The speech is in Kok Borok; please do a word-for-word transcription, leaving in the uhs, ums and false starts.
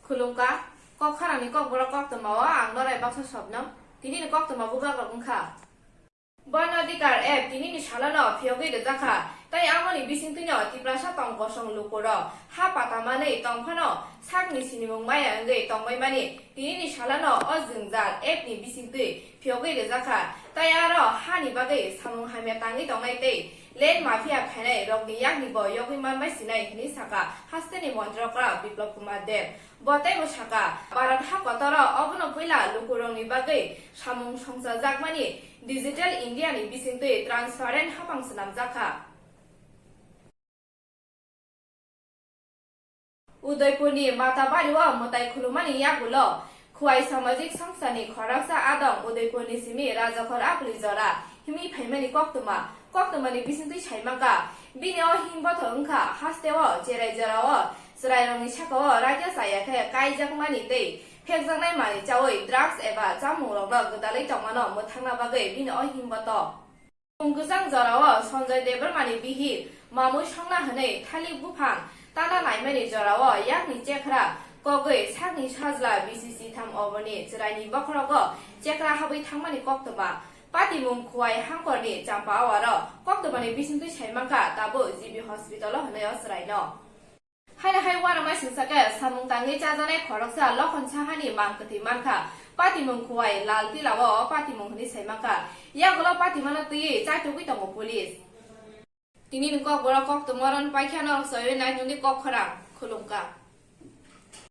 Khulumkha, kok kharangni kokborok koktwmao ang Norai Baksa Sobnam. Tinini koktwma bubagrok wngkha. Ban Adhikar app tinini salano phiyogwi rwjakha, tei amoni bisingtwino Tiprasa tong kosong lukurok ha pata manwi tongphano sakni sinimung maya wngwi tongbaimani tinini salano o jwngjal app ni bisingtwi phiyogwi rwjakha, tei aro hani bagwi samung hamya tangwi tongnai tei land mafia khainai rokni yakni bo yogwi manbai sinai hwnwi sakha hasteni montri okra Biplab Kumar Deb. Bo teibo sakha, Bharat ha kotoro obono puila lukurokni bagwi samung songchajakmani Digital India ni bisingtwi transparent hapang swnamjakha. Udaipurni Matabari o mwtai khulumani yagulo Khwai samajik songstani khoroksa adong Udaipurni simi Rajakhor Apli jora himwi phaimani koktwma. Koktwmani bisingtwi saimangkha, bini o himboto wngkha hasteo cherai jorao chwrairokni sakao raida chaya khe kaijakmani tei phekjaknai manwi chawi drugs eba chamungrokno gwdalwi tongmano mwthangna bagwi bini o himboto. Mung kwchang jorao Sanjay Debbarmani bihik mamwi songna hwnwi thalik buphang tana naimani jorao yakni chekra kogwi sakni sajla bisi sitham oborni chwraini bokhorogo chekra habwi thangmani koktwma. Patimung Khwai hangkorni Champa Awaro koktwmani bisingtwi saimangkha tabuk G B hospital-o hwnwi o chwraino. Haino hai uanama singsa khe samung tangwi chajaknai khoroksa Lokhon Sahani mang kwthwi mankha. Patimung Khwai Lal Tila-o o patimung hwnwi saimangkha. Yagulo patimano twiwi chaitugwi tongo police. Tinini kokborok koktwma ron paikha norok soiwi naitungdi kok khorang. Khulumkha.